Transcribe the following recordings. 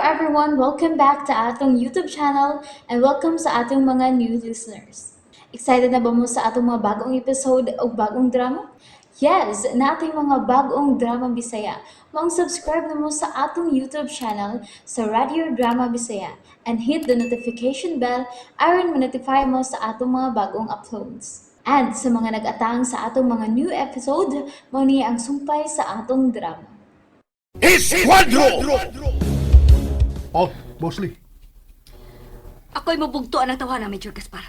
everyone! Welcome back to atong YouTube channel and welcome sa atong mga new listeners. Excited na ba mo sa atong mga bagong episode o bagong drama? Yes, naa tay mga bagong drama Bisaya. Maong subscribe na mo sa atong YouTube channel sa Radio Drama Bisaya and hit the notification bell aron ma-notify mo sa atong mga bagong uploads. And sa mga nag-atang sa atong mga new episode, mao ni ang sumpay sa atong drama. Esquadro! Oh, Boss Lee. Ako'y mabugtuan ang tawana, Major Gaspar.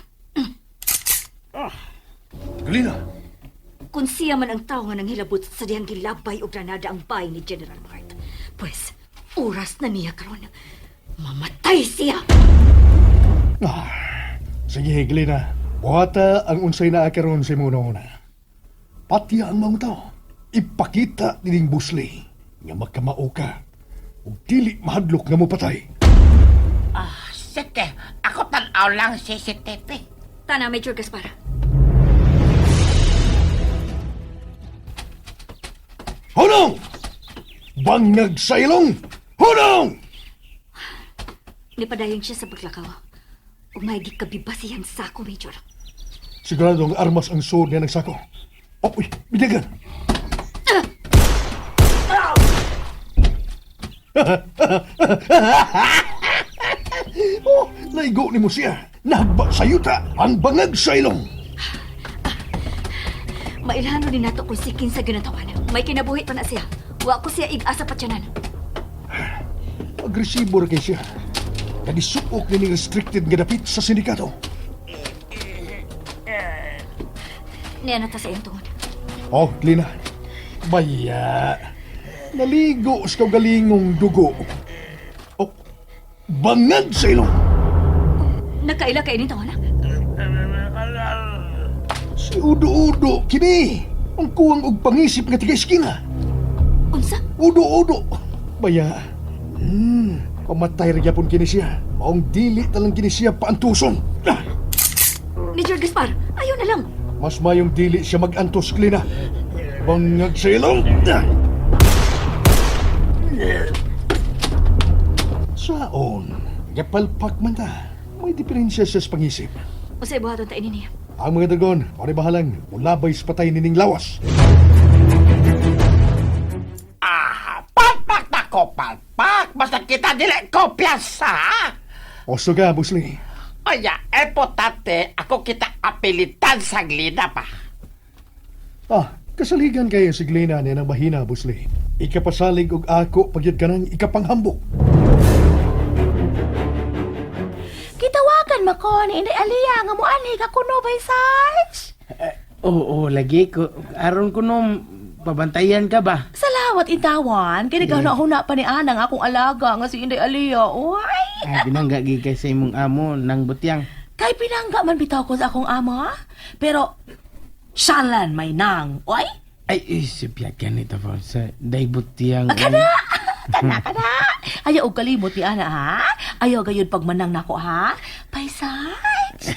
Galina. Kung siya man ang tao nga nanghilabot sa dihang gilabay og granada ang bahay ni General Mart, pues, oras na niya karon. Mamatay siya! Ah, sige, Galina. Buhata ang unsay naa karon sa imong una. Patya ang mga tao. Ipakita nining Boss Lee nga makamao ka. Ug dili mahadlok nga mopatay. Ah, sige. Ako tanaw lang CCTV. Tana, Major Gaspar. Hunong! Bangag sa ilong! Hunong! Nipadayon siya sa paglakaw. Ug may gikabiba siyang sako, Major. Sigurado ang armas ang suod niya ng sako. Oh, uy, binyagan! Oh, naigo nimo siya. Nagba sa yuta ang bangag sa ilong. Mailhan ni nato kung sikin sa ginatawan. May kinabuhi pa na siya. Wa ko siya ig-asa patyanan. Agresibo ra kay siya. Kadisuok ni restricted nga dapit sa sindikato. Niya na ta sa iyang tungod. Oh, Lina. Baya. Naligo sa kaugalingong dugo. Oh, bangag sa ilong. Nagkaila kay ni tawana. Si Udo-Udo, kini. Ang kuwang og pangisip nga tiga-eskina. Unsa? Udo-udo. Baya. Pamatay ra gyapon kini siya. Maong dili talang kini siya paantuson. Ah, Major Gaspar, ayaw na lang. mas mayong dili siya mag-antos, Klina. Bangag sa ilong. Ah. Saon, gapalpak man ta. May diferensya siya sa pangisip. Unsay buhaton ta ini niya? Ang mga dragon, pare bahalang, mulabay sa patay nining lawas. Ah, palpak na ko, palpak. Basta kita dili kopyasa, ha? Oso ka, Busli. Oya, importante, ako kita apilitan sa glina pa. Ah, kasaligan kayo si Glena niya ng mahina, Busli. Ikapasalig og ako pagyud ka ng ikapanghambok. Gitawagan ma ko ni Inday Alia nga moanhi ka kuno bay Sarge. Oo, lagi ko. Aron ko nung pabantayan ka ba? Salawat intawan kay nagahuna-huna pa ni Anang akong alaga nga si Inday Alia. Uy! Ay, binangga gi kay sa imong amo nang butyang. Kay pinangga man bitaw ko sa akong ama. Pero salan may nang. Uy! Ay, isip ya ganito po sa day butyang. Kana! Kana kana! Ayaw og kalimot ni Ana ha. Ayaw gayud pagmanang nako ha. Bay Sarge.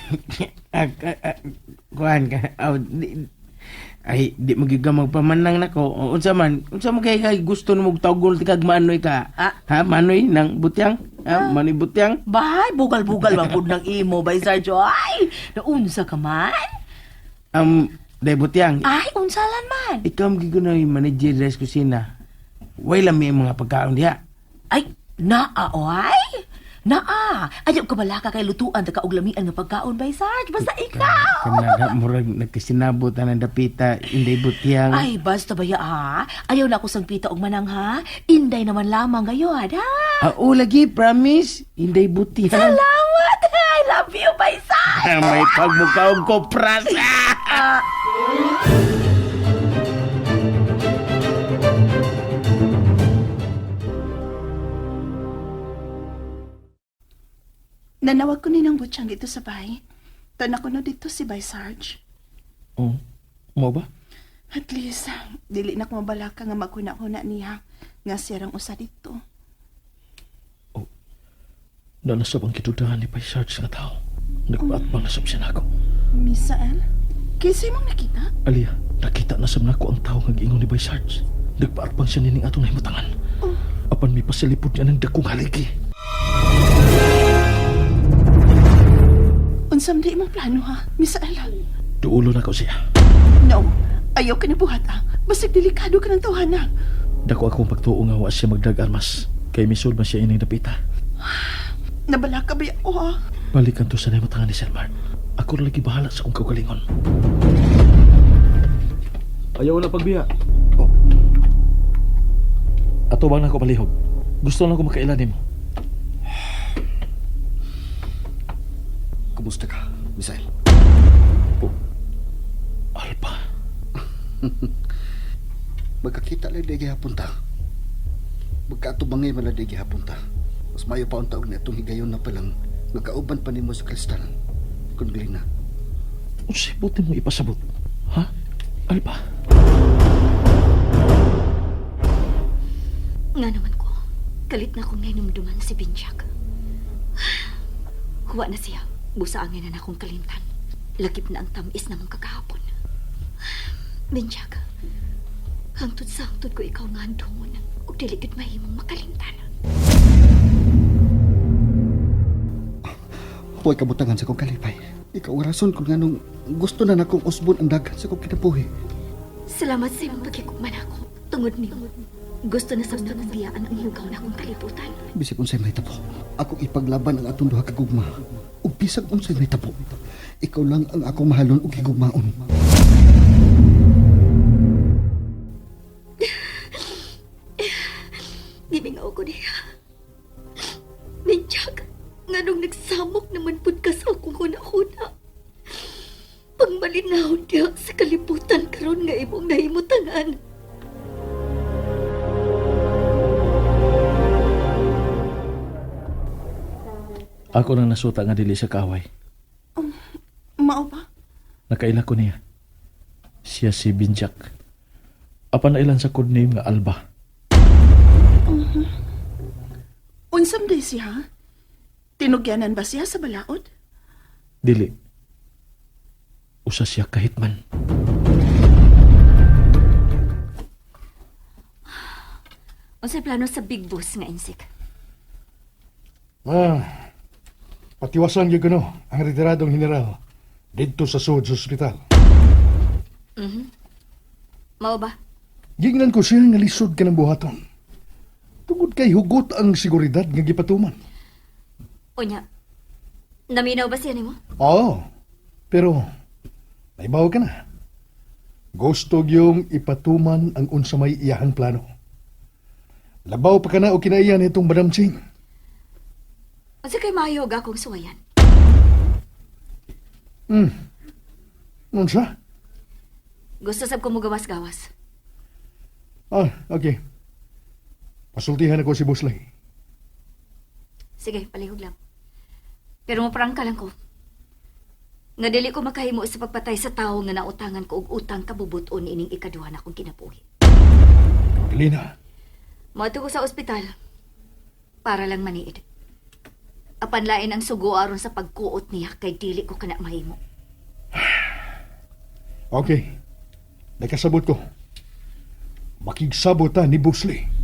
Ah, ah, ah, kuan ka. Aw, di, ay, di mo gyud ka magpamanang nako. O, unsa man kay kay gusto nimo og tawgol ti kag maanoy ka? Ah. Ha, manoy nang butyang? Ha, manoy butyang? Bay, bugal-bugal man pud ng imo bay Sarge. Ay, naunsa ka man? Day butyang. Ay, unsalan man. Ikaw ang gyud yung manager sa kusina. Way lami ang mga pagkaon diha. Ay, naa, oy! Naa! Ayaw ka balaka kay lutuan ta ka og lamian nga pagkaon bay Sarge. Basta ikaw! Kanaga murag nagkasinabot ang dapita inday butyang. Ay, basta ba ya, ha? Ayaw na ako sangpita og manang, ha? Inday naman lamang gayon, ha? Ah, oo, lagi, promise. Inday butyang. Salamat! I love you, bay Sarge! May pagmukha og kopras. Ah, Nanawag ko ni ng butsyang dito sa bahay. Tanak ko no dito si Bay Sarge. Oh, mo ba? At least, dili na ko mabalaka nga magkuna-kuna niya nga siyarang usa dito. Nanasab ang kitudahan ni Pai Sarge nga tao. Nagpaatbang nasab siya nako. Misael, kinsa imong nakita? Alia, nakita nasab nako ang tao nga giingon ni Pai Sarge. Nagpaatbang siya nining atong nahimutangan. Apan may pasilipod niya ng dakong haligi. Unsam di imong plano ha, Misael? Duulo na ko siya. No, ayaw ka na buhat ha. Basig delikado ka ng tawhana. Dako akong pagtuo nga wa siya magdag armas. Kay misud man siya ining dapita. Nabala ka ba ako ha? Balikan to sa namatangan ni Sir Mark. Ako ra lagi bahala sa akong kaugalingon. Ayaw na pagbiya. Oh. Ato bang nako palihog? Gusto lang ko makaila nimo. Kumusta ka, Misael? Oh. Alpa. Magkakita lang di gihapon ta. Magkaatubangay man lang di gihapon ta. Mas mayo pa ang taog na itong higayon na palang nagkauban pa nimo sa kristal. Kung na. Unsay buti mo ipasabot? Ha? Alpa. Nga naman ko, kalit na akong nainumduman si Binjak. Huwa na siya. Busaangin na na akong kalimtan. Lakip na ang tamis namang kakahapon. Binjak, hangtod sa hangtod ko ikaw nga andungon. Ug dili gid mahimong makalimtan. Huwag kabutangan sa kong kalipay. Ikaw ang rason kung anong gusto na nakong usbon ang dagan sa kong kinabuhi. Salamat sa imong pagkikugman ako. Tungod nimo, gusto na sa akong biyaan ang hugaw na akong kalibutan. Bisag unsay mahitabo, akong ipaglaban ang atong duha ka gugma. Ug bisag unsay mahitabo, ikaw lang ang akong mahalon ug higugmaon. Gimingaw ko niya. Minchak, nganong nagsamok naman pud ka sa akong huna-huna. Pangmalinaw niya sa kalibutan karon nga imong nahimutangan. Ako nang nasuta nga dili sa kaaway. Mao ba? Nakaila ko niya. Siya si Binjak. Apan na ilan sa codename nga Alba. Unsam day siya? Tinugyanan ba siya sa balaod? Dili. Usa siya kahit man. Unsay plano sa big boss nga insik? Ah, patiwasan gyud kuno ang retiradong general didto sa sud sa ospital. Mao ba? Gingnan ko siya nga lisod ka ng buhaton. Tungod kay hugot ang seguridad nga gipatuman. Unya, naminaw ba siya nimo? Oo, pero naibaw ka na. Gusto yung ipatuman ang unsa may iyahang plano. Labaw pa ka na o kinaiyan itong Madam Ching. Unsa kay maayo og akong suwayan? Unsa? Gusto sab ko mo gawas-gawas. Ah, okay. Pasultihan ako si Busley. Sige, palihog lang. Pero mo lang ko. Nga dili ko makahimo sa pagpatay sa tawo nga nautangan ko og utang kabubuton ining ikaduha na akong kinabuhi. Lina, Moadto ko sa ospital para lang maniid. Apan lain ang sugo aron sa pagkuot niya kay dili ko kana mahimo. okay. Nakasabot ko. Makigsabot ta ni Busley.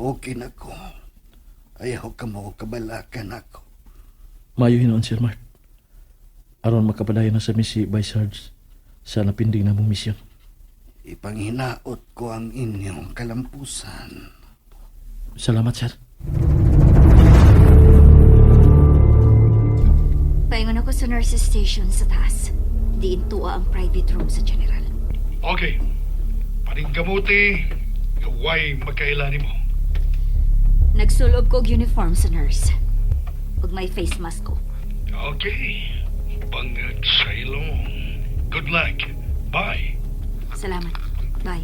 Okay na ko. Ayaw ka mo kabalakan ako. Mayo hinuon, Sir Mark. Aron makapadayon na sa misi by Sarge sa napinding namong misyon. Ipanghinaot ko ang inyong kalampusan. Salamat, sir. Paingon ako sa nurses station sa taas. Diin tuwa ang private room sa general. Okay. Paningkamuti, gaway makaila nimo. Nagsulob ko og uniform sa nurse. Ug may face mask ko. Okay. Bangag sa ilong. Good luck. Bye. Salamat. Bye.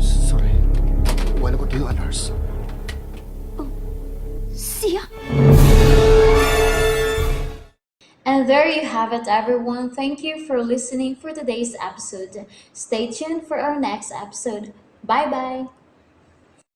Sorry. Wala ko tuyo, nurse. Siya? And there you have it, everyone. Thank you for listening for today's episode. Stay tuned for our next episode. Bye bye.